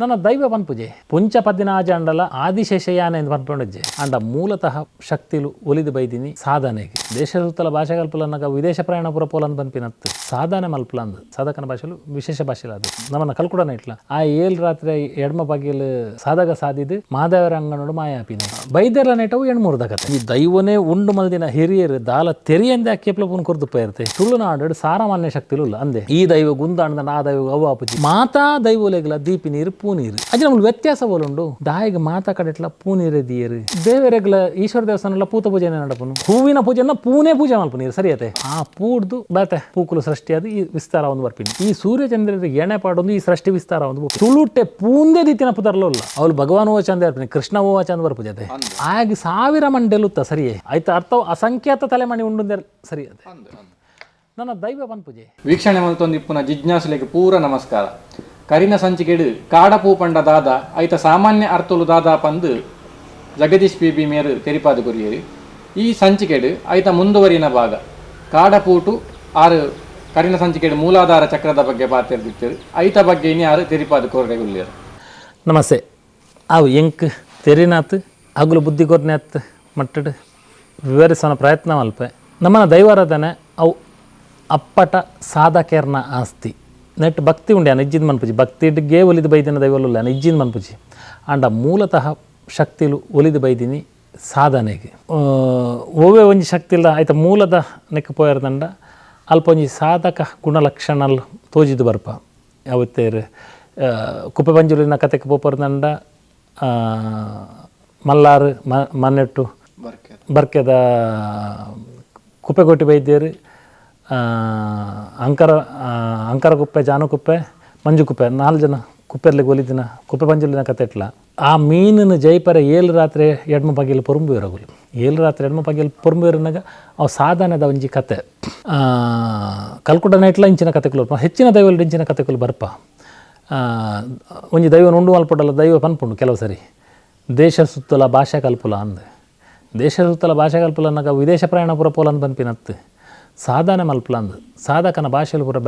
ನನ್ನ ದೈವ ಪನ್ಪುಜೆ ಪುಂಚ ಪದಿನಾಜಾಂಡಲ ಆದಿಶೇಷಯಾನ ಎಂದು ಪನ್ಪೊಂಡಜ್ಜೆ ಅಂಡ ಮೂಲತಃ ಶಕ್ತಿಲು ಒಲಿದು ಬೈದಿನಿ ಸಾಧನೆಗೆ. ದೇಶ ಸುತ್ತಲ ಭಾಷೆ ಕಲ್ಪುಲನ್ನಗ ವಿದೇಶ ಪ್ರಯಾಣ ಪುರ ಪೋಲನ್ ಪನ್ಪಿನತ್ತು ಸಾಧನೆ ಮಲ್ಪುಲಂದು ಸಾಧಕನ ಭಾಷೆಲು ವಿಶೇಷ ಭಾಷೆಲ ಅದು ನಮ್ಮನ್ನ ಕಲ್ಕುಡನ ಇಟ್ಲ ಆ ಏಳು ರಾತ್ರಿ ಎಡ್ಮ ಬಗೆಲ್ ಸಾಧಕ ಸಾಧಿದು ಮಾಧವರ ಅಂಗನೋಡು ಮಾಯಾಪಿನ ಬೈದೆರ್ಲ ನೆಟವು ಎಣ್ಮೂರ್ದ ಕತೆ. ಈ ದೈವನೇ ಉಂಡು ಮಲ್ದಿನ ಹಿರಿಯರು ದಾಲ ತೆರಿಯಂದೆ ಕೇಪ್ಲ ಪೂನ್ ಕೊರ್ದು ಪೇರ್ತೆ. ತುಳುನಾಡು ಸಾರಮಾನ್ಯ ಶಕ್ತಿಲು ಇಲ್ಲ ಅಂದೆ ಈ ದೈವ ಗುಂದಾಂಡ ಆ ದೈವ ಅವ್ವ ಅಪುಜಿ ಮಾತಾ ದೈವಲೆಗ್ಲ ದೀಪಿ ನೀರು ಪೂ ನೀರು ಅಜ್ಜ ನಮ್ಮಲ್ಲಿ ವ್ಯತ್ಯಾಸ ಬೋಲುಂಡು. ದಾಯಿಗೆ ಮಾತಾ ಕಡೆಟ್ಲ ಪೂ ನೀರೇ ದಿಯರು ದೇವರೆಗ್ಲ ಈಶ್ವರ ದೇವಸ್ಥಾನ ಪೂತ ಪೂಜೆನೆ ನಡಪುನು ಹೂವಿನ ಪೂಜೆನ ಪೂನೇ ಪೂಜೆ ಮಲ್ಪು ನೀರು ಸರಿಯತೆ. ಆ ಪೂಡ್ದು ಬೇತೆ ಪೂಕುಲು ಸೃಷ್ಟಿಯಾದ ಈ ವಿಸ್ತಾರ ಒಂದು ಬರ್ಪಿನಿ ಈ ಸೂರ್ಯ ಚಂದ್ರರಿಗೆ ಎಣೆ ಪಾಡೊಂದು ಈ ಸೃಷ್ಟಿ ವಿಸ್ತಾರ ಒಂದು ತುಳುಟೆ ಪೂಂದೆ ದಿತ್ತಿನ ಪುದರ್ಲ ಇಲ್ಲ ಅವಳು ಭಗವಾನ್ ಹೂವ ಚಂದ ಇರ್ಪಿನಿ ಕೃಷ್ಣ ಹೂವ ಚಂದ ಬರ್ಪುಜತೆ ಆಗ ಸಾವಿರ ಮಂಡೆಲುತ್ತ ಸರಿಯೇ ಆಯ್ತು ಅರ್ಥ ಅಸಂಖ್ಯಾತ ತಲೆಮಣಿ ಉಂಡು ಸರಿ ಅದೇ ನನ್ನ ದೈವ ಪನ್ಪುಜೆ. ವೀಕ್ಷಣೆ ಮಲ್ತೊಂದಿಪ್ಪುನ ಜಿಜ್ಞಾಸುಲೆಗ್ ಪೂರ ನಮಸ್ಕಾರ. ಕರಿನ ಸಂಚಿಕೆಡು ಕಾಡಪೂ ಪಂಡ ದಾದ ಐತ ಸಾಮಾನ್ಯ ಅರ್ಥಲು ದಾದ ಪಂದು ಜಗದೀಶ್ ಪಿ ಬಿ ಮೇರು ತೆರಿಪಾದು ಕೊರಿಯೇರಿ. ಈ ಸಂಚಿಕೆಡು ಐತ ಮುಂದುವರಿನ ಭಾಗ ಕಾಡಪೂಟು ಆರು ಕರಿನ ಸಂಚಿಕೆಡು ಮೂಲಾಧಾರ ಚಕ್ರದ ಬಗ್ಗೆ ಪಾತೆರ್ದಿತ್ತರು. ಐತ ಬಗ್ಗೆ ಇನಿ ಆರು ತೆರಿಪಾದು ಕೊರಡೆಗುಲ್ಲೇರು. ನಮಸ್ತೆ. ಅವು ಎಂಕ್ ತೆರಿನಾತ್ ಅಗುಲು ಬುದ್ಧಿ ಕೊರ್ನಾತ್ ಮಟ್ಟಡ್ ವಿವರಿಸೋಣ ಪ್ರಯತ್ನ ಮಲ್ಪೆ. ನಮ್ಮನ ದೈವಾರಾಧನೆ ಅವು ಅಪ್ಪಟ ಸಾಧಕರ್ನ ಆಸ್ತಿ. ನೆಟ್ ಭಕ್ತಿ ಉಂಡೆ ಇಜ್ಜಿನ ಮನ್ಪುಜಿ ಭಕ್ತಿ ಒಲಿದು ಬೈದಿನ ದೈವಲುಲ್ಲ ಇಜ್ಜಿನ ಮನ್ಪುಜಿ ಆಂಡ ಮೂಲತಃ ಶಕ್ತಿಲು ಒಲಿದು ಬೈದಿನಿ ಸಾಧನೆಗೆ. ಒವ್ವೆ ಒಂಜಿ ಶಕ್ತಿ ಇಲ್ಲ ಆಯ್ತ ಮೂಲದ ನೆಕ್ ಪೋಯರ್ದಂಡ ಅಲ್ಪ ಒಂಜಿ ಸಾಧಕ ಗುಣಲಕ್ಷಣಲ್ ತೋಜಿದು ಬರ್ಪ. ಯಾವತ್ತೇರು ಕುಪ್ಪೆ ಪಂಜುಲಿನ ಕತೆಗೆ ಪೋಪರ್ದಂಡ ಮಲ್ಲಾರು ಮನ್ನೆಟ್ಟು ಬರ್ಕೆದ ಕುಪ್ಪೆಗೋಟಿ ಬೈದ್ಯರು ಅಂಕರ ಅಂಕರ ಕುಪ್ಪೆ ಜಾನು ಕುಪ್ಪೆ ಮಂಜು ಕುಪ್ಪೆ ನಾಲ್ಕು ಜನ ಕುಪ್ಪೆರ್ಲಿಗೆ ಒಲಿದಿನ ಕುಪ್ಪೆ ಪಂಜುಲಿನ ಕತೆ ಇಟ್ಲ. ಆ ಮೀನಿನ ಜೈಪರ ಏಳು ರಾತ್ರಿ ಎಡ್ಮ ಪಗಿಲು ಪೊರುಂಬುವಿರಗುಲು ಏಳು ರಾತ್ರಿ ಎಡ್ಮ ಪಗಿಲು ಪೊರುಂಬುವಿರನಾಗ ಅವು ಸಾಧನೆದ ಒಂಜಿ ಕತೆ. ಕಲ್ಕುಡನ ಇಟ್ಲ ಇಂಚಿನ ಕತೆಗಳು ಬರ್ಪ, ಹೆಚ್ಚಿನ ದೈವಲು ಇಂಚಿನ ಕತೆಗಳು ಬರ್ಪ. ಒಂಜಿ ದೈವನ ಉಂಡು ಮಲ್ಪಡಲ್ಲ ದೈವ ಪನ್ಪುಂಡು ಕೆಲವು ಸರಿ ದೇಶ ಸುತ್ತಲ ಭಾಷೆ ಕಲ್ಪುಲ ಅಂದ್. ದೇಶ ಸುತ್ತಲ ಭಾಷೆ ಕಲ್ಪುಲ ಅನ್ನಗ ವಿದೇಶ ಪ್ರಯಾಣ ಪುರ ಪೋಲನ್ ಪನ್ಪಿನತ್ತು ಸಾಧನೆ ಮಲ್ಪುಲ ಅಂದ್. ಸಾಧಕನ ಭಾಷೆಲು ಪೂರ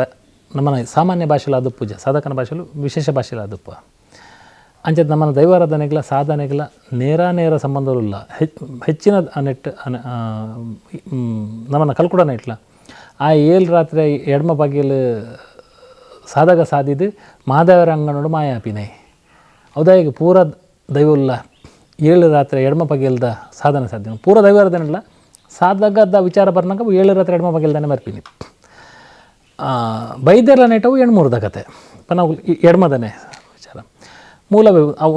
ನಮ್ಮನ ಸಾಮಾನ್ಯ ಭಾಷೆಲು ಅದು ಪೂಜೆ ಸಾಧಕನ ಭಾಷೆಲು ವಿಶೇಷ ಭಾಷೆಲು ಅದುಪ್ಪ. ಅಂಚೆ ನಮ್ಮನ ದೈವಾರಾಧನೆಗಳ ಸಾಧನೆಗಳ ನೇರ ನೇರ ಸಂಬಂಧವಿಲ್ಲ. ಹೆಚ್ಚಿನ ನೆಟ್ ನಮ್ಮನ್ನ ಕಲ್ಕುಡನ ಇಟ್ಲ ಆ ಏಳು ರಾತ್ರಿ ಎಡ್ಮ ಬಗೆಲ್ ಸಾಧಕ ಸಾಧಿದು ಮಾಧವರ ಅಂಗನೋಡು ಮಾಯಾಪಿನೈ ಹೌದಾ. ಈಗ ಪೂರ ದೈವಲ್ಲ ಏಳು ರಾತ್ರಿ ಎಡ್ಮ ಪಗೆಲ್ದ ಸಾಧನೆ ಸಾಧ್ಯ ಪೂರ ದೈವಾರಾಧನೆ ಇಲ್ಲ ಸಾಧಕದ ವಿಚಾರ ಬರ್ನಾಗ ಏಳು ರಾತ್ರಿ ಎಡ್ಮ ಪಗೆಲ್ದಾನೆ ಮರ್ಪಿನಿ. ಬೈದೆರ್ಲ ನೆಟವು ಎಣ್ಮೂರ್ದ ಕತೆ ನಾವು ಎಡ್ಮದನೆ ವಿಚಾರ ಮೂಲ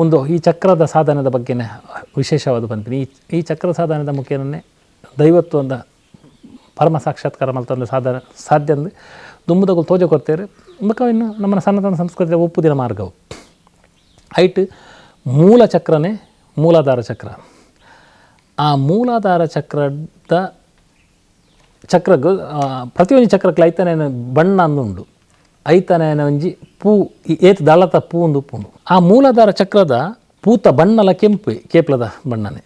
ಒಂದು ಈ ಚಕ್ರದ ಸಾಧನದ ಬಗ್ಗೆನೇ ವಿಶೇಷವಾದ ಬಂತೀನಿ. ಈ ಚಕ್ರ ಸಾಧನದ ಮುಖೇನನ್ನೇ ದೈವತ್ವದ ಪರಮ ಸಾಕ್ಷಾತ್ಕಾರ ಮಲ್ತಂದು ಸಾಧನ ಸಾಧ್ಯ ಅಂದು ದುಂಬುದಗಳು ತೋಜ ಕೊಡ್ತೇವೆ. ಬಕ್ಕ ಇನ್ನು ನಮ್ಮ ಸನಾತನ ಸಂಸ್ಕೃತಿಯ ಒಪ್ಪುದಿನ ಮಾರ್ಗವು ಐಟ್ ಮೂಲ ಚಕ್ರನೇ ಮೂಲಾಧಾರ ಚಕ್ರ. ಆ ಮೂಲಾಧಾರ ಚಕ್ರದ ಚಕ್ರಗ್ ಪ್ರತಿಯೊಂದು ಚಕ್ರಕ್ಕೆ ಐತನೇ ಬಣ್ಣ ಅಂದುಂಡು ಐತನೇ ಒಂಜಿ ಪೂ ಏತ್ ದಳತ ಪೂ ಒಂದು ಉಪ್ಪುಂಡು. ಆ ಮೂಲಾಧಾರ ಚಕ್ರದ ಪೂತ ಬಣ್ಣಲ ಕೆಂಪು ಕೇಪ್ಲದ ಬಣ್ಣನೆ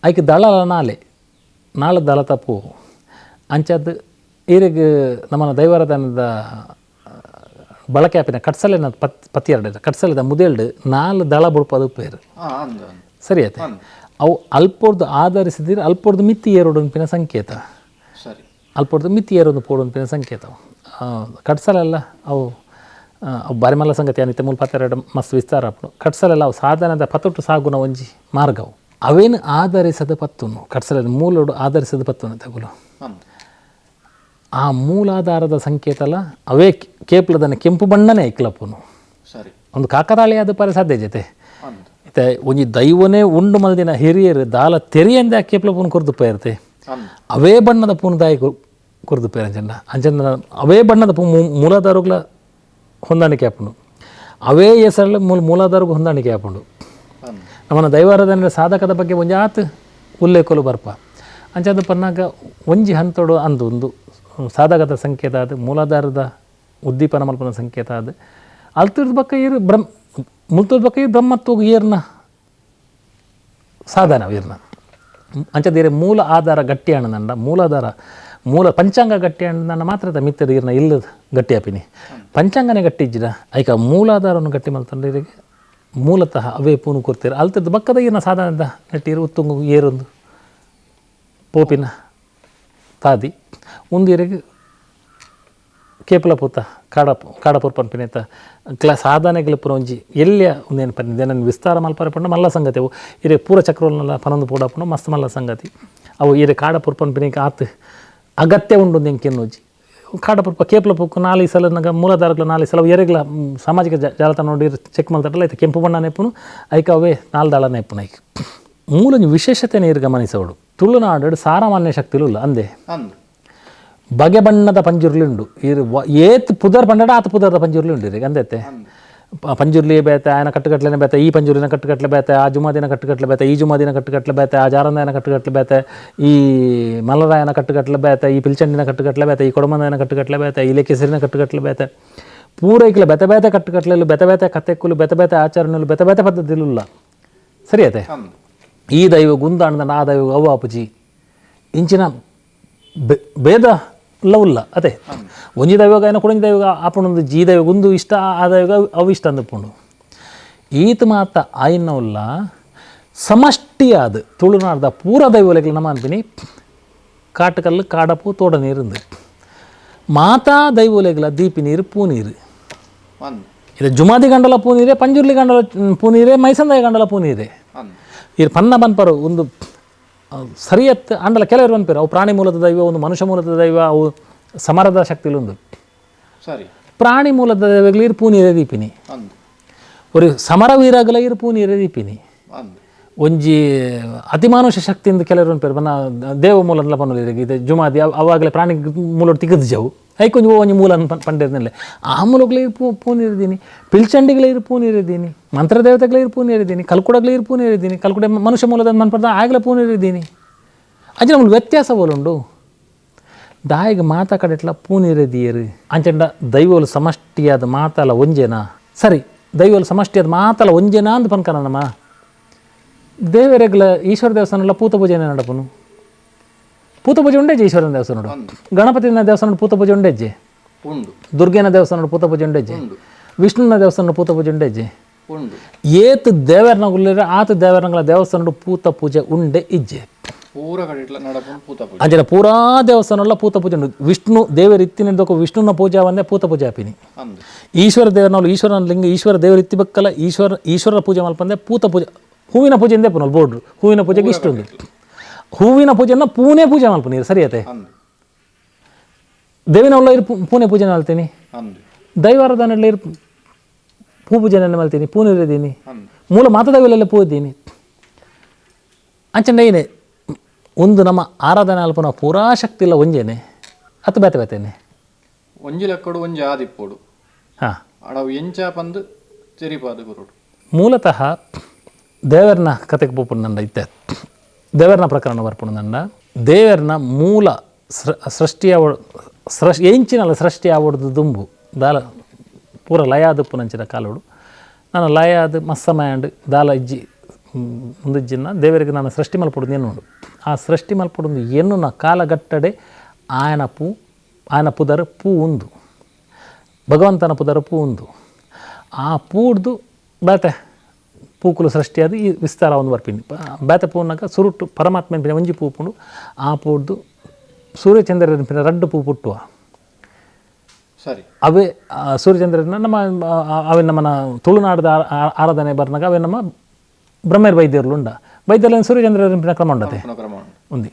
ಐಕ್ ದಳಲ ನಾಲೆ ನಾಳೆ ದಳತ ಪೂ ಅಂಚದ್ದು ಈರೆಗ್ ನಮ್ಮನ ದೈವಾರಾಧನದ ಬಳಕೆ ಆಪಿನ ಕಟ್ಸಲೆನ ಪತ್ತಿಯರಡು ಕಟ್ಸಲೆದ ಮುದೇಲ್ಡು ನಾಲ್ ದಳ ಬುಡ್ಪದು ಪೇರು ಸರಿ ಆಯ್ತು. ಅವು ಅಲ್ಪೊರ್ದು ಆಧರಿಸಿದ್ರೆ ಅಲ್ಪೊರ್ದು ಮಿತ್ತಿ ಏರೋಡು ಅನ್ಪಿನ ಸಂಕೇತ ಸರಿ. ಅಲ್ಪೊರ್ದು ಮಿತ್ತಿ ಏರೋದು ಪೋಡು ಅನ್ಪಿನ ಸಂಕೇತ ಕಟ್ಸಲೆಲ್ಲ ಅವು ಅವು ಬಾರಿ ಮಲ್ಲ ಸಂಗತಿ ಅನಿತೆ ಮೂಲ ಪತ್ತೆರಡು ಮಸ್ತ್ ವಿಸ್ತಾರ ಆಪುಂಡು. ಕಟ್ಸಲೆಲ್ಲ ಅವು ಸಾಧನದ ಪತೊಟ್ಟು ಸಾಗುನ ಒಂಜಿ ಮಾರ್ಗವು ಅವೇನು ಆಧರಿಸದ ಪತ್ತುನು ಕಟ್ಸಲ ಮೂಲೋಡು ಆಧರಿಸದ ಪತ್ತುನು ತಗುಲು ಆ ಮೂಲಾಧಾರದ ಸಂಕೇತಲ ಅವೇ ಕೇಪ್ಲದನ್ನ ಕೆಂಪು ಬಣ್ಣನೇ ಇಕ್ಲಪ್ಪುನು ಸರಿ. ಒಂದು ಕಾಕತಾಳಿ ಅದು ಪರಿ ಸಾಧ್ಯ ಜೊತೆ ಇತ್ತೆ ಒಂಜಿ ದೈವನೇ ಉಂಡು ಮಲ್ದಿನ ಹಿರಿಯರು ದಾಲ ತೆರಿಯಂದೆ ಆ ಕೇಪ್ಲ ಪೂನ್ ಕೊರ್ದು ಪೇರ್ತೆ ಅವೇ ಬಣ್ಣದ ಪೂನ್ ದಾಯಿ ಕೊರ್ದು ಪೇರ್ ಅಂಚಂಡ ಅಂಚಂಡ ಅವೇ ಬಣ್ಣದ ಪೂ ಮೂಲಾಧಾರಗಳ ಹೊಂದಾಣಿಕೆ ಆಪುಂಡು ಅವೇ ಹೆಸರಲ್ಲಿ ಮೂಲಾಧಾರಗೂ ಹೊಂದಾಣಿಕೆ ಆಪುಂಡು. ನಮ್ಮನ್ನ ದೈವಾರಾಧನೆ ಸಾಧಕದ ಬಗ್ಗೆ ಒಂಜಾತ್ ಉಲ್ಲೇಖಲು ಬರ್ಪ ಅಂಚಾದ ಪನ್ನಾಗ ಒಂಜಿ ಹಂತೋಡು ಅಂದು ಒಂದು ಸಾಧಕದ ಸಂಕೇತ ಅದು ಮೂಲಾಧಾರದ ಉದ್ದೀಪನ ಮಲ್ಪನ ಸಂಕೇತ ಅದು ಅಲ್ತಿರ್ದ ಬಕ್ಕ ಏರು ಬ್ರಹ್ಮ ಮುಲ್ತದ ಬಕ್ಕ ಏರು ಬ್ರಹ್ಮತ್ವಗ್ ಏರ್ನ ಸಾಧನ ಏರ್ನ ಅಂಚದೇರೆ ಮೂಲ ಆಧಾರ ಗಟ್ಟಿ ಅಣ್ಣದಂಡ ಮೂಲಾಧಾರ ಮೂಲ ಪಂಚಾಂಗ ಗಟ್ಟಿ ನನ್ನ ಮಾತ್ರ ಮಿತ್ತದ ಇರ್ನ ಇಲ್ಲದ ಗಟ್ಟಿ ಆಪಿನಿ ಪಂಚಾಂಗನೇ ಗಟ್ಟಿ ಇಜ್ಜಿಡ ಐಕ ಮೂಲಾಧಾರವನ್ನು ಗಟ್ಟಿ ಮಲ್ತಂದ್ರೆ ಇರಿಗೆ ಮೂಲತಃ ಅವೇ ಪೂನು ಕೊರ್ತೀರ ಅಲ್ತದ್ದು ಬಕ್ಕದ ಈರ್ನ ಸಾಧಾರಣ ನೆಟ್ಟಿರು ಉತ್ತುಂಗು ಏರೊಂದು ಪೋಪಿನ ತಾದಿ ಒಂದು ಕೇಪಲ ಪೂತ ಕಾಡ ಕಾಡಪುರ್ ಪನ್ಪಿನೇತ ಕ್ಲ ಸಾಧನೆಗಳ ಪುರ ಒಂಜಿ ಎಲ್ಲಿಯ ಒಂದೇನು ಪನ್ನಿದೆ ನನ್ನ ವಿಸ್ತಾರ ಮಲ್ಪರೆ ಪಂಡ ಮಲ್ಲ ಸಂಗತಿ ಅವು ಇರೆ ಪೂರ ಚಕ್ರವನ್ನೆಲ್ಲ ಪನೊಂದು ಪೂಡ ಮಸ್ತ್ ಮಲ್ಲ ಸಂಗತಿ ಅವು ಇರೆ ಕಾಡಪುರ್ ಪನ್ಪಿನೇಕ ಆತ್ ಅಗತ್ಯ ಉಂಡು ಎಂಕೆನ್ನೋಜಿ ಕಾಡಪುರ್ಪ ಕೇಪಲ ಪೂಕು ನಾಲ್ ಸಲ ನಗ ಮೂಲಾಧಾರಗಳ ನಾಲ್ ಸಲ ಎರೆಗ್ಲ ಸಾಮಾಜಿಕ ಜಾಲತಾಣ ನೋಡಿ ಚೆಕ್ ಮಲ್ತಟಲ್ಲ ಐತೆ ಕೆಂಪು ಬಣ್ಣ ನೆಪ್ಪುನು ಐಕ ಅವೇ ನಾಲ್ದಾಳ ನೆಪ್ಪುನು ಐಕ್ ಮೂಲ ವಿಶೇಷತೆ ನೀರು ಗಮನಿಸೋಡು ತುಳುನಾಡು ಸಾರಮಾನ್ಯ ಶಕ್ತಿಲು ಇಲ್ಲ ಅಂದೆ ಬಗೆ ಬಣ್ಣದ ಪಂಜುರ್ಲಿ ಉಂಡು ಇರು ಏತ್ ಪುದರ್ ಪಂಡಡ ಆತ ಪುದರ್ದ ಪಂಜುರ್ಲಿ ಉಂಡು ಇರಿಗೆ ಅಂದೈತೆ ಪಂಜುರ್ಲಿ ಬೇತೆ ಆಯನ ಕಟ್ಟುಕಟ್ಲೆನೆ ಬೇತೆ ಈ ಪಂಜುರ್ಲಿನ ಕಟ್ಟುಕಟ್ಲೆ ಬೇತೆ ಆ ಜುಮಾದಿನ ಕಟ್ಟುಕಟ್ಲೆ ಬೇತೆ ಈ ಜುಮಾದಿನ ಕಟ್ಟುಕಟ್ಲೆ ಬೇತೆ ಆ ಜಾರಂದಾಯನ ಕಟ್ಟುಕಟ್ಲೆ ಬೇತೆ ಈ ಮಲರಾಯನ ಕಟ್ಟುಕಟ್ಲೆ ಬೇತೆ ಈ ಪಿಲ್ಚಂಡಿನ ಕಟ್ಟುಕಟ್ಲೆ ಬೇತೆ ಈ ಕೊಡಮಂದಾಯನ ಕಟ್ಟುಕಟ್ಲೆ ಬೇತೆ ಈ ಲೇಕೆಸರಿನ ಕಟ್ಟುಕಟ್ಲೆ ಬೇತೆ ಪೂರೈಕಲ ಬೆತೆ ಬೇತೆ ಕಟ್ಟುಕಟ್ಲೆಲು ಬೆತೆ ಬೇತೆ ಕತೆಕ್ಕುಲು ಬೆತೆ ಬೇತೆ ಆಚರಣೆಲು ಬೆತೆ ಬೇತೆ ಪದ್ಧತಿಲು ಸರಿ ಅತೆ. ಈ ದೈವ ಗುಂದಾಣದ ಆ ದೈವ ಅವ್ವ ಅಪುಜಿ ಇಂಚಿನ ಭೇದ ಉಲ್ಲ ಅದೇ ಒಂಜಿ ದೈವಗ ಏನ ಕುಡಂಜಿ ದೈವಗ ಆಪಣೊಂದು ಜೀ ದೈವ ಗುಂದು ಇಷ್ಟ ಆ ದೈವಗ ಅವು ಇಷ್ಟ ಅಂದಪುಂಡು ಈತ ಮಾತ ಆಯಿನ ಉಲ್ಲ ಸಮಷ್ಟಿಯಾದ ತುಳುನಾಡ್ದ ಪೂರ ದೈವಲೆಗ್ಲ ನಮ್ಮ ಅನ್ಪಿನಿ ಕಾಟಕಲ್ಲು ಕಾಡಪು ತೋಡ ನೀರಿಂದು ಮಾತಾ ದೈವಲೆಗ್ಲ ದೀಪಿ ನೀರು ಪೂ ನೀರು ಇದು ಜುಮಾದಿ ಗಂಡಲ ಪೂ ನೀರೇ ಪಂಜುರ್ಲಿ ಗಂಡಲ ಪೂ ನೀರೇ ಮೈಸಂದಾಯ ಗಂಡಲ ಪೂ ನೀರೇ ಇರು ಪನ್ನ ಬನ್ಪರು ಒಂದು ಸರಿಯತ್ ಅಂಡಲ ಕೆಲವರು ಅನ್ಪೇರು ಅವು ಪ್ರಾಣಿ ಮೂಲದ ದೈವ ಒಂದು ಮನುಷ್ಯ ಮೂಲದ ದೈವ ಅವು ಸಮರದ ಶಕ್ತಿಲೊಂದು ಸರಿ ಪ್ರಾಣಿ ಮೂಲದ ದೈವಗಳು ಇರು ಪೂನೀರೆ ದೀಪಿನಿ ಒಂದು ಸಮರ ವೀರಗಲ ಇರು ಪೂನೀರೆ ದೀಪಿನಿ ಒಂಜಿ ಅತಿಮಾನುಷ ಶಕ್ತಿಯಿಂದ ಕೆಲವರು ಅನ್ಪೇರು ಬನ್ನ ದೇವ ಮೂಲಲ್ಲ ಪನ್ನೊಲಿ ಇದು ಜುಮಾದಿ ಅವಾಗಲೇ ಪ್ರಾಣಿ ಮೂಲ ತಿಗದ್ ಜವು ಐಕೊಂಜಿ ಒಂಜಿ ಮೂಲ ಪಂಡಿರ್ನಲ್ಲೇ ಆ ಮೂಲಗಳೇ ಇರು ಪೂನೀರಿದ್ದೀನಿ ಪಿಲ್ಚಂಡಿಗಳೇ ಇರು ಪೂನೀರಿದ್ದೀನಿ ಮಂತ್ರದೇವತೆಗಳೇ ಇರು ಪೂನೀರಿದ್ದೀನಿ ಕಲ್ಕುಡಗಳೇ ಇರು ಪೂನೀರಿದ್ದೀನಿ ಕಲ್ಕುಡೆ ಮನುಷ್ಯ ಮೂಲದ ಮನ್ಪಡ್ದ ಆಗಲೇ ಪೂನೀರಿದ್ದೀನಿ ಅಂಚೆ ನಮ್ಮಲ್ಲಿ ವ್ಯತ್ಯಾಸ ಬೋಲುಂಡು ದಾಯಿಗೆ ಮಾತಾ ಕಡೆಟ್ಲ ಪೂನೀರಿದ್ದೀಯರು ಅಂಚಂಡ ದೈವಲು ಸಮಷ್ಟಿಯಾದ ಮಾತಲ ಒಂಜೇನಾ ಸರಿ ದೈವಲು ಸಮಷ್ಟಿಯಾದ ಮಾತಲ ಒಂಜೇನಾ ಅಂದ್ ಪನ್ಕನ ನಮ್ಮ ದೇವರೆಗ್ಲ ಈಶ್ವರ ದೇವಸ್ಥಾನಲ್ಲ ಪೂತ ಪೂಜೆನೇ ನಡಪನು ಪೂತ ಪೂಜೆ ಉಂಡೇಜೆ ಈಶ್ವರನ ದೇವಸ್ಥಾನ ಗಣಪತಿನ ದೇವಸ್ಥಾನ ಪೂತ ಪೂಜೆ ಉಂಡೇಜೆ ಉಂಡು ದುರ್ಗೆನ ದೇವಸ್ಥಾನ ಪೂತ ಪೂಜೆ ಉಂಡೇಜೆ ವಿಷ್ಣುನ ದೇವಸ್ಥಾನ ಪೂತ ಪೂಜೆ ಉಂಡೇಜೆ ಉಂಡು ಏತ್ ದೇವರನ ಉಲ್ಲೇರ ಆತ ದೇವರನಗಳ ದೇವಸ್ಥಾನ ಪೂತ ಪೂಜೆ ಉಂಡೆ ಇಜ್ಜೆ ಪೂರ ಕಡೆಟ್ಲ ನಡಪನು ಪೂತ ಪೂಜೆ ಅಂಚನೆ ಪೂರಾ ದೇವಸ್ಥಾನ ಪೂತ ಪೂಜೆ ಉಂಡು ವಿಷ್ಣು ದೇವರ ಇತ್ತಿನ ವಿಷ್ಣುನ ಪೂಜಾ ಒಂದೇ ಪೂತ ಪೂಜೆ ಆಪಿನಿ ಈಶ್ವರ ದೇವರನವಳು ಈಶ್ವರನ ಲಿಂಗ ಈಶ್ವರ ದೇವರ ಇತ್ತಿ ಬಕ್ಕಲ ಈಶ್ವರ ಈಶ್ವರನ ಪೂಜೆ ಮಲ್ಪಂದೆ ಪೂತ ಪೂಜೆ ಹೂವಿನ ಪೂಜೆ ಇಂದೇ ಪುನಲ್ ಬೋರ್ಡ್ರು ಹೂವಿನ ಪೂಜೆಗೆ ಇಷ್ಟೊಂದು ಹೂವಿನ ಪೂಜೆನ ಪೂನೆ ಪೂಜೆ ಮಲ್ಪನೀರು ಸರಿ ಅತೆ ದೇವಿನ ಉಳ್ಳ ಇರು ಪೂನೆ ಪೂಜೆ ಮಲ್ತೀನಿ ದೈವಾರಾಧನೆಲ್ಲ ಇರು ಪೂ ಪೂಜೆನೆಲ್ಲ ಮಲ್ತೀನಿ ಪೂನಿರಿದ್ದೀನಿ ಮೂಲ ಮಾತದೈವಲೆಲ್ಲ ಪೂ ಇದ್ದೀನಿ ಅಂಚನೆ ಏನೇ ಒಂದು ನಮ್ಮ ಆರಾಧನೆ ಅಲ್ಪನ ಪೂರಾ ಶಕ್ತಿ ಇಲ್ಲ ಒಂಜೇನೆ ಅತ್ತು ಬೇತೆ ಬೇತೇನೆ ಒಂಜಿ ಲೆಕ್ಕಡು ಒಂಜಿ ಆದಿಪ್ಪೋಡು ಹಾಂ ಅಡವು ಎಂಚ ಪಂದು ತೆರಿಪಾದ ಗುರುಡು ಮೂಲತಃ ದೇವರನ ಕತೆಗೆ ಪೋಪುಂಡು ನಂಡ ಇತ್ತೆ ದೇವರನ ಪ್ರಕರಣ ಬರ್ಪುಂಡು ನಂಡ ದೇವರನ ಮೂಲ ಸೃಷ್ಟಿಯ ಎಂಚಿನಲ್ಲ ಸೃಷ್ಟಿ ಆವಡ್ದು ದುಂಬು ದಾಲ ಪೂರ ಲಯ ಆದಪ್ಪು ನಂಚಿನ ಕಾಲೋಡು ನಾನು ಲಯ ಆದ ಮಸ್ಸಮಯಾಂಡ್ ದಾಲ ಇಜ್ಜಿ ಮುಂದಿಜ್ಜಿನ ದೇವರಿಗೆ ನಾನು ಸೃಷ್ಟಿ ಮಲ್ಪೊಡು ಎನ್ನುಂಡು ಆ ಸೃಷ್ಟಿ ಮಲ್ಪೊಡು ಎನ್ನುನ ಕಾಲಗಟ್ಟಡೆ ಆಯನ ಪೂ ಆಯನ ಪುದರ್ ಪೂ ಉಂದು ಭಗವಂತನ ಪುದರ್ ಪೂ ಉಂದು ಆ ಪೂಡ್ದು ಬೇತೆ ಪೂಕುಲು ಸೃಷ್ಟಿಯಾದ ಈ ವಿಸ್ತಾರ ಒಂದು ಬರ್ಪಿನಿ ಬೇತೆ ಪೂನಾಗ ಸುರುಟು ಪರಮಾತ್ಮ ಒಂಜಿ ಪೂ ಪುಂಡು ಆ ಪೂಡ್ದು ಸೂರ್ಯಚಂದ್ರನ ರಡ್ಡು ಪೂ ಪುಟ್ಟುವ ಸರಿ ಅವೇ ಸೂರ್ಯಚಂದ್ರನ ನಮ್ಮ ಅವೇ ನಮ್ಮನ ತುಳುನಾಡದ ಆರಾಧನೆ ಬರ್ನಾಗ ಅವೇ ನಮ್ಮ ಬ್ರಹ್ಮೇರ್ ವೈದ್ಯರ್ಲು ಉಂಡ ವೈದ್ಯರ್ಲ ಸೂರ್ಯಚಂದ್ರನ ಕ್ರಮ ಉಂಡತೆ ಒಂದು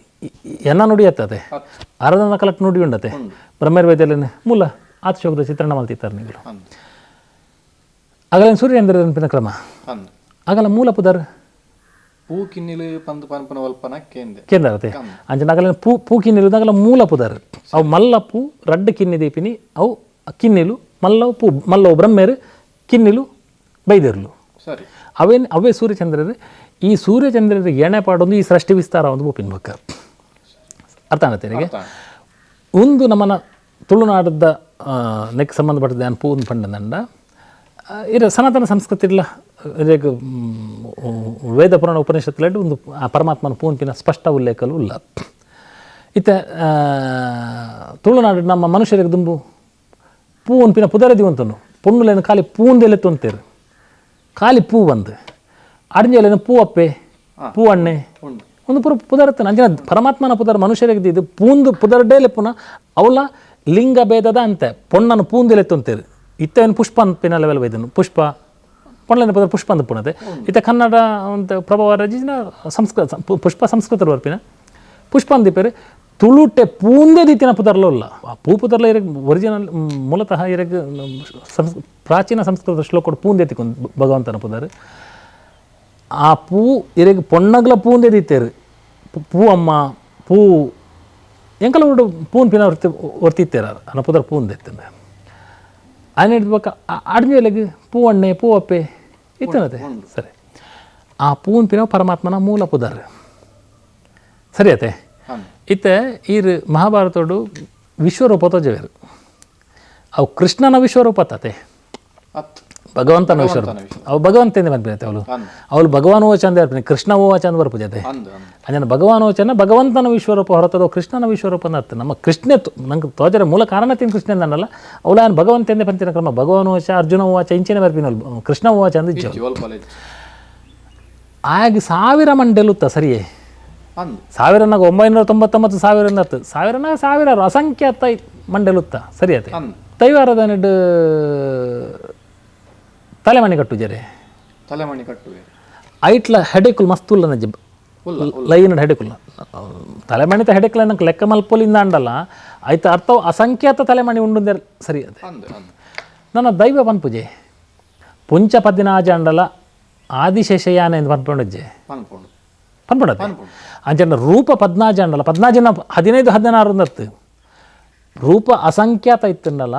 ಎನ್ನ ನುಡಿ ಎತ್ತದೆ ಆರಾಧನಾ ಕಲಟ್ ನುಡಿ ಉಂಡತೆ ಬ್ರಹ್ಮೇರ್ ವೈದ್ಯರ್ಲೇನೆ ಮೂಲ ಆತಶೋಕದ ಚಿತ್ರಣ ಮಲ್ತಿತ್ತಾರೆ ನೀವು ಆಗಲೇನು ಸೂರ್ಯಚಂದ್ರನ ಕ್ರಮ ಆಗಲ ಮೂಲ ಪುದರ್ ಪೂ ಕಿನ್ನಿಲು ಪಂದು ಪನ್ಪನ ಒಲ್ಪನ ಕೇಂದ್ರ ಕೇಂದ್ರ ಅಂಚನ ಆಗಲ ಪೂ ಪೂ ಕಿನ್ನಿಲು ಆಗಲ ಮೂಲ ಪುದರ್ ಅವು ಮಲ್ಲ ಪೂ ರಡ್ಡು ಕಿನ್ನಿ ದೀಪಿನಿ ಅವು ಕಿನ್ನಿಲು ಮಲ್ಲವು ಪೂ ಮಲ್ಲವು ಬ್ರಹ್ಮೇರು ಕಿನ್ನಿಲು ಬೈದಿರ್ಲು ಸರಿ ಅವೇ ಅವೇ ಸೂರ್ಯಚಂದ್ರರು ಈ ಸೂರ್ಯಚಂದ್ರರು ಎಣೆ ಪಾಡೊಂದು ಈ ಸೃಷ್ಟಿ ವಿಸ್ತಾರ ಒಂದು ಬೋಪಿನ ಬಕ್ಕ ಅರ್ಥ ಆಗತ್ತೆ ನಿಮಗೆ ಒಂದು ನಮ್ಮನ ತುಳುನಾಡದ ನೆಕ್ ಸಂಬಂಧಪಟ್ಟದ ನಾನು ಪೂ ಒಂದು ಪಂಡನಂಡ ಇರ ಸನಾತನ ಸಂಸ್ಕೃತಿ ಇಲ್ಲ ವೇದ ಪುರಾಣ ಉಪನಿಷತ್ತುಲೆಡ್ ಒಂದು ಆ ಪರಮಾತ್ಮನ ಪೂನ್ಪಿನ ಸ್ಪಷ್ಟ ಉಲ್ಲೇಖಲು ಇಲ್ಲ. ಇತ್ತೆ ತುಳುನಾಡು ನಮ್ಮ ಮನುಷ್ಯರಿಗೆ ದುಂಬು ಪೂ ಒನ್ಪಿನ ಪುದರ ದಿವಂತನು ಪೊಣ್ಣುಲೇನು ಖಾಲಿ ಪೂಂದೆಲೆ ತೊಂತೇರು ಖಾಲಿ ಪೂ ಬಂದು ಅಡಿಂಜಲೇನು ಪೂ ಅಪ್ಪೆ ಪೂ ಅಣ್ಣೆ ಒಂದು ಪುರ ಪುದರತ್ತನ ಅಂಚಿನ ಪರಮಾತ್ಮನ ಪುದರ್ ಮನುಷ್ಯರಿಗೆ ಇದು ಪೂಂದು ಪುದರ್ಡೇಲೆ ಪುನಃ ಅವಲ ಲಿಂಗ ಭೇದದ ಅಂತೆ ಪೊಣ್ಣನು ಪೂಂದೆಲೆ ತೊಂತೇರು ಇತ್ತೇನು ಪುಷ್ಪ ಅನ್ಪಿನ ಲೆವೆಲ್ ಬೈದನು ಪುಷ್ಪ ಪೊಣ್ಣನ ಪುದರ್ ಪುಷ್ಪ ಅಂದ ಪುಣತೆ ಇತ್ತ ಕನ್ನಡ ಅಂತ ಪ್ರಭಾವ ರಜಿನ ಸಂಸ್ಕೃತ ಪುಷ್ಪ ಸಂಸ್ಕೃತ ಬರ್ಪಿನ ಪುಷ್ಪ ಅಂದಿಪೇರು ತುಳುಟೆ ಪೂಂದೇ ದಿತ್ತಿನ ಪುದರ್ಲೂ ಇಲ್ಲ. ಆ ಪೂ ಪುದರ್ಲ ಇರಗ್ ಒರಿಜಿನಲ್ ಮೂಲತಃ ಇರಗ್ ಪ್ರಾಚೀನ ಸಂಸ್ಕೃತ ಶ್ಲೋಕಡು ಪೂಂದೆ ತಿಕ್ಕೊಂದು ಭಗವಂತನ ಪುದರ್. ಆ ಪೂ ಇರಗ್ ಪೊಣ್ಣಗ್ಲ ಪೂಂದೆ ದಿತ್ತೇರು ಪೂ ಅಮ್ಮ ಪೂ ಎಂಕಲ ಉಂಡು ಪೂನ್ ಪಿನ ಒರ್ತಿತ್ತೇರ ಅನ್ನ ಪುದರ್ ಪೂಂದೆ ಎತ್ತಂದೆ ಆಯ್ನ ಹಿಡ್ದು ಅಡ್ಮೇಲೆಗ್ ಪೂ ಅಣ್ಣೆ ಪೂ ಅಪ್ಪೆ ಇತ್ತನತೆ ಸರಿ. ಆ ಪೂನ್ ಪಿನ ಪರಮಾತ್ಮನ ಮೂಲ ಪುದರ್ ಸರಿ ಅತೆ. ಇತ್ತೆ ಈರ್ ಮಹಾಭಾರತೋಡು ವಿಶ್ವರೂಪ ತೋಜವೇರು ಅವು ಕೃಷ್ಣನ ವಿಶ್ವರೂಪ ತಾತೆ ಭಗವಂತನ ವಿಶ್ವರೂಪ ಅವು ಭಗವಂತಂದೇ ಬಂದ್ಬಿಡತ್ತೆ ಅವಳು ಅವಳು ಭಗವಾನ್ ಓಚ ಅಂದೇ ಬರ್ತೀನಿ ಕೃಷ್ಣ ಓಚ ಅಂದ್ ಬರ್ಪುಜತೆ ಅಂಜನ ಭಗವಾನ್ ಓಚನ ಭಗವಂತನ ವಿಶ್ವರೂಪ ಹೊರತದೋ ಕೃಷ್ಣನ ವಿಶ್ವರೂಪ ಅರ್ಥ. ನಮ್ಮ ಕೃಷ್ಣೆ ನಂಗೆ ತೋಜರ ಮೂಲ ಕಾರಣ ತಿನ್ ಕೃಷ್ಣ ಅಂದಲ್ಲ ಅವಳು ನಾನು ಭಗವಂತಂದೇ ಬಂತಿನ ಕ್ರಮ ಭಗವಾನ್ ಓಚ ಅರ್ಜುನ ಓಚ ಇಂಚಿನ ಬರ್ಪಿನ ಕೃಷ್ಣ ಓಚ ಅಂದಿಜ್ಜು ಆಗ 1000 ಮಂಡೆಲುತ್ತ ಸರಿಯೇ ಸಾವಿರನಾಗ 999 ಸಾವಿರ ಹತ್ತು ಸಾವಿರನಾಗ ಸಾವಿರಾರು ಅಸಂಖ್ಯಾತ ಮಂಡೆಲುತ್ತ ಸರಿ ಅತೆ. ತೈವಾರದ ನೆಡ್ ತಲೆಮಣಿ ಕಟ್ಟುಜರೆ ತಲೆಮಣಿ ಕಟ್ಟುವೆ ಐಟ್ಲ ಹೆಡೆಕುಲ್ ಮಸ್ತುಲ್ಲ ನಜ್ಜ ಲೈನ್ ಹೆಡೆಕುಲ್ ತಲೆಮಣಿತ ಹೆಡೆಕುಲ ನಂಗೆ ಲೆಕ್ಕ ಮಲ್ಪೊಲಿಂದ ಅಂಡಲ್ಲ ಐತ ಅರ್ಥ ಅಸಂಖ್ಯಾತ ತಲೆಮಣಿ ಉಂಡು ಸರಿ ಅದೇ. ನನ್ನ ದೈವ ಪನ್ಪುಜೆ ಪುಂಚ ಪದಿನಾಜ ಅಂಡಲ ಆದಿಶೇಷಯಾನೆ ಎಂದು ಪನ್ಪೊಂಡಜ್ಜೆ ಪನ್ಪೊಂಡತೆ ಅಂಚನ ರೂಪ ಪದ್ನಾಜ ಅಂಡಲ ಪದ್ನಾಜನ 15 16 ಹತ್ತು ರೂಪ ಅಸಂಖ್ಯಾತ ಇತ್ತಂಡಲ್ಲ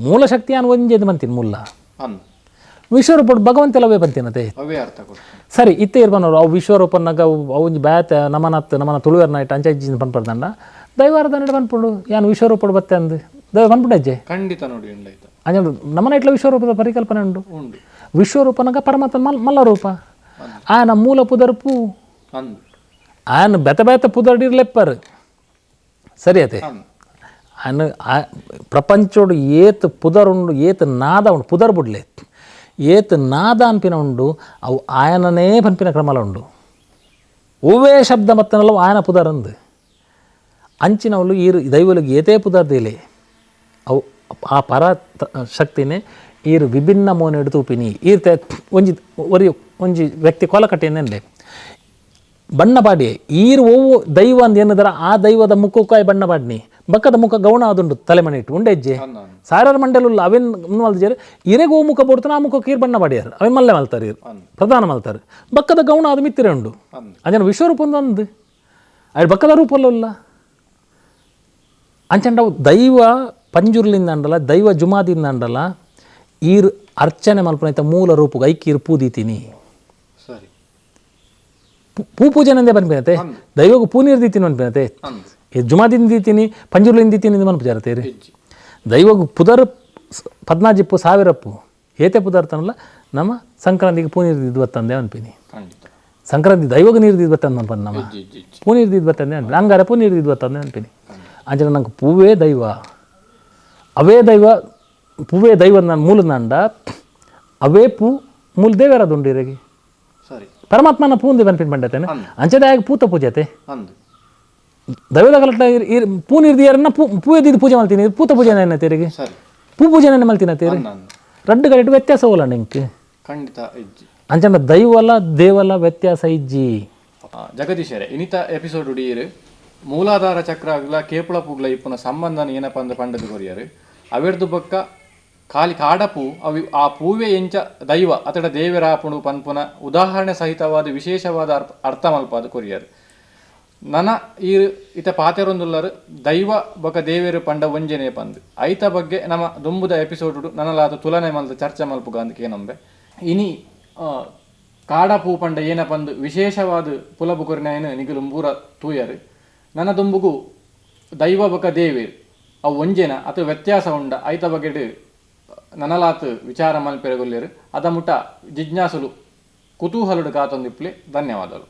ಮೂಲ ಶಕ್ತಿಯಾನ ಒಂಜೆದು ಬಂತೀನಿ ಮುಲ್ಲ ವಿಶ್ವರೂಪ ಭಗವಂತೆಲ್ಲವೇ ಬಂತೀನತೆ ಸರಿ ಇತ್ತೆ ಇರ್ಬನವರು ಅವು ವಿಶ್ವರೂಪನಾಗ ಅವು ಒಂಜಿ ಬ್ಯಾತ ನಮನತ್ ನಮನ ತುಳುವೆರ್ನ ಇಟ್ಟು ಅಂಚ ಇಜ್ಜಿನ ಪನ್ಪಡ್ದಂಡ ದೈವಾರದ ನಡೆ ಪನ್ಪುಂಡು ಯಾನು ವಿಶ್ವರೂಪಡು ಬತ್ತೆ ಅಂದು ದೈವ ಪನ್ಪುಂಡು ಖಂಡಿತ ನೋಡಿ ಅಂಚ ನಮನ ಇಟ್ಲ ವಿಶ್ವರೂಪದ ಪರಿಕಲ್ಪನೆ ಉಂಡು ವಿಶ್ವರೂಪನಾಗ ಪರಮಾತ್ಮ ಮಲ್ಲ ರೂಪ ಆಯನ ಮೂಲ ಪುದರ್ ಪೂ ಆಯನ ಬೆತ ಬೆತ ಪುದರ್ಡಿರ್ಲೆಪ್ಪರ್ ಸರಿ ಅತೆ. ಆಯನ ಪ್ರಪಂಚೋಡು ಏತ್ ಪುದರ್ ಉಂಡು ಏತ್ ನಾದ ಉಂಡು ಪುದರ್ ಬುಡ್ಲೆ ಏತ್ ನಾದ ಅನ್ಪಿನ ಉಂಡು ಅವು ಆಯನನೇ ಪನ್ಪಿನ ಕ್ರಮಲ ಉಂಡು ಒವ್ವೇ ಶಬ್ದ ಮತ್ತನಲ್ಲವು ಆಯನ ಪುದರ್ ಅಂದು ಅಂಚಿನವಳು ಈರು ದೈವಲಿಗೆ ಏತೇ ಪುದರ್ದಿಲೆ ಅವು ಆ ಪರ ಶಕ್ತಿನೇ ಈರು ವಿಭಿನ್ನ ಮೋನೆ ತೂಪಿನಿ ಈರ್ತೆ ಒಂಜಿ ಒರಿ ಒಂಜಿ ವ್ಯಕ್ತಿ ಕೋಲಕಟ್ಟೆಯನ್ನೇ ಬಣ್ಣ ಪಾಡಿ ಈರು ಒವ್ವು ದೈವ ಅಂದ ಏನದರ ಆ ದೈವದ ಮುಖಕ್ಕಾಯಿ ಬಣ್ಣ ಪಾಡಿನಿ ಬಕ್ಕದ ಮುಖ ಗೌಣ ಅದುಂಡು ತಲೆಮಣಿ ಇಟ್ಟು ಉಂಡೆಜ್ಜೆ ಸಾವಿರಾರು ಮಂಡಲುಲ್ಲ ಅವೇನು ಮಲ್ದಿಜಾರು ಇರೆಗೆ ಓ ಮುಖ ಬೋಡ್ತಾನೆ ಆ ಮುಖಕ್ಕೆ ಈರು ಬಣ್ಣ ಪಾಡಿಯಾರು ಅವೇನು ಮಲ್ಲೆ ಮಲ್ತಾರೆ ಇರು ಪ್ರಧಾನ ಮಲ್ತಾರೆ ಬಕ್ಕದ ಗೌಣ ಅದು ಮಿತ್ತಿರೆ ಉಂಡು ಅಂಜನ ವಿಶ್ವರೂಪ ಒಂದು ಅಂದು ಅದು ಬಕ್ಕದ ರೂಪಲ್ಲ ಅಂಚಂಡವು ದೈವ ಪಂಜುರ್ಲಿಂದ ಅಂಡಲ್ಲ ದೈವ ಜುಮಾದಿಂದ ಅಂಡಲ್ಲ ಈರು ಅರ್ಚನೆ ಮಲ್ಪನೈತ ಮೂಲ ರೂಪಕ್ಕೆ ಐಕೀರು ಪೂದೀತೀನಿ ಸರಿ ಪೂ ಪೂಜೆನಂದೇ ಪನ್ಪಿನತೆ ದೈವಕ್ಕೆ ಪೂ ನೀರು ದೀತೀನಿ ಅನ್ಪಿನತೆ ಜುಮಾದಿಂದ ದೀತೀನಿ ಪಂಜುರ್ಲಿಂದ ದೀತೀನಿ ಅಂತ ಮನ್ಪುಜಾರತೆ ರೀ ದೈವಕ್ಕೆ ಪುದರ್ ಪದ್ನಾಜಿಪ್ಪು ಸಾವಿರಪ್ಪು ಏತೆ ಪುದರ್ತನಲ್ಲ ನಮ್ಮ ಸಂಕ್ರಾಂತಿಗೆ ಪೂ ನೀರು ದಿದ್ದು ಬತ್ತಂದೆ ಅನ್ಪಿನಿ ಸಂಕ್ರಾಂತಿ ದೈವಕ್ಕೆ ನೀರು ದಿದ್ದು ಬತ್ತಂದು ಅನ್ಪಂದು ನಮ್ಮ ಪೂ ನೀರು ದಿದ್ದು ಬತ್ತಂದೆ ಅನ್ಪಿನಿ ಹಂಗಾರೆ ಪೂ ನೀರು ದಿದ್ದು ಬತ್ತಂದೆ ಅನ್ಪಿನಿ ಅಂಚನೆ ನಂಗೆ ಪೂವೇ ದೈವ ಅವೇ ದೈವ ಪೂವೇ ದೈವ ನಾನು ಮೂಲದಂಡ ಅವೇ ಪೂ ಮೂಲ ದೇವರದುಂಡು ಇರಗಿ ಸರಿ ಪರಮಾತ್ಮನ ಪೂಂದೆ ಪನ್ಪಿನ ಪಂಡತೇನೆ ಅಂಚದಾಗ ಪೂತ ಪೂಜತೆ ದೈವದ ಕಲಟ ಪೂ ನಿರ್ದಿಯಾರನ್ನ ಪೂ ಪೂ ಎದ್ದಿದ್ದು ಪೂಜೆ ಮಲ್ತೀನಿ ಪೂತ ಪೂಜೆ ಏನ ತೇರಿಗೆ ಪೂ ಪೂಜೆ ಮಲ್ತಿನ ತೇರಿ ರಡ್ಡು ಕಡೆಟು ವ್ಯತ್ಯಾಸ ಹೋಗಲ್ಲ ನಿಂಗೆ ಖಂಡಿತ ಅಂಚನ ದೈವಲ ದೇವಲ ವ್ಯತ್ಯಾಸ ಇಜ್ಜಿ. ಜಗದೀಶರೇ ಇನ್ನಿತ ಎಪಿಸೋಡ್ ಉಡಿಯರು ಮೂಲಾಧಾರ ಚಕ್ರ ಆಗ್ಲ ಕೇಪುಳ ಪೂಗ್ಲ ಇಪ್ಪನ ಸಂಬಂಧನ ಏನಪ್ಪ ಅಂದ್ರೆ ಪಂಡದು ಕೊರಿಯರು ಅವೆರ್ದು ಬೊಕ್ಕ ಖಾಲಿ ಕಾಡಪೂ ಅವಿ ಆ ಪೂವೆ ಎಂಚ ದೈವ ಅತಡ ದೇವರಾಪುಣು ಪನ್ಪುನ ಉದಾಹರಣೆ ಸಹಿತವಾದ ವಿಶೇಷವಾದ ಅರ್ಥ ಮಲ್ಪಾದ ಕೊರಿಯರು ನನ ಈ ಇತ ಪಾತೆರೊಂದುಲ್ಲರು ದೈವ ಬೊಕ ದೇವೇರು ಪಂಡ ಒಂಜನೆ ಪಂದು ಐತ ಬಗ್ಗೆ ನಮ್ಮ ದುಂಬುದ ಎಪಿಸೋಡ್ ನನಲಾದ ತುಲನೆ ಮಲ್ದ ಚರ್ಚೆ ಮಲ್ಪುಗ ಅಂದಕ್ಕೆ ಇನಿ ಕಾಡಪೂ ಪಂಡ ಏನ ಪಂದು ವಿಶೇಷವಾದ ಪುಲಬು ಕೊರಿನಾಯನ ನಿಗುಲು ಪೂರ ತೂಯರು ನನ್ನ ದುಂಬುಗು ದೈವ ಬೊಕ ದೇವೇರು ಅವು ಒಂಜೆನ ಅಥವಾ ವ್ಯತ್ಯಾಸ ಉಂಡ ಐತ ಬಗೆಡು ನನಲಾತ್ ವಿಚಾರ ಮಲ್ಪೆರಗೊಲ್ಲೇರು ಅದ ಮುಟ ಜಿಜ್ಞಾಸುಲು ಕುತೂಹಲುಡು ಕಾತೊಂದಿಪ್ಲೆ. ಧನ್ಯವಾದಗಳು.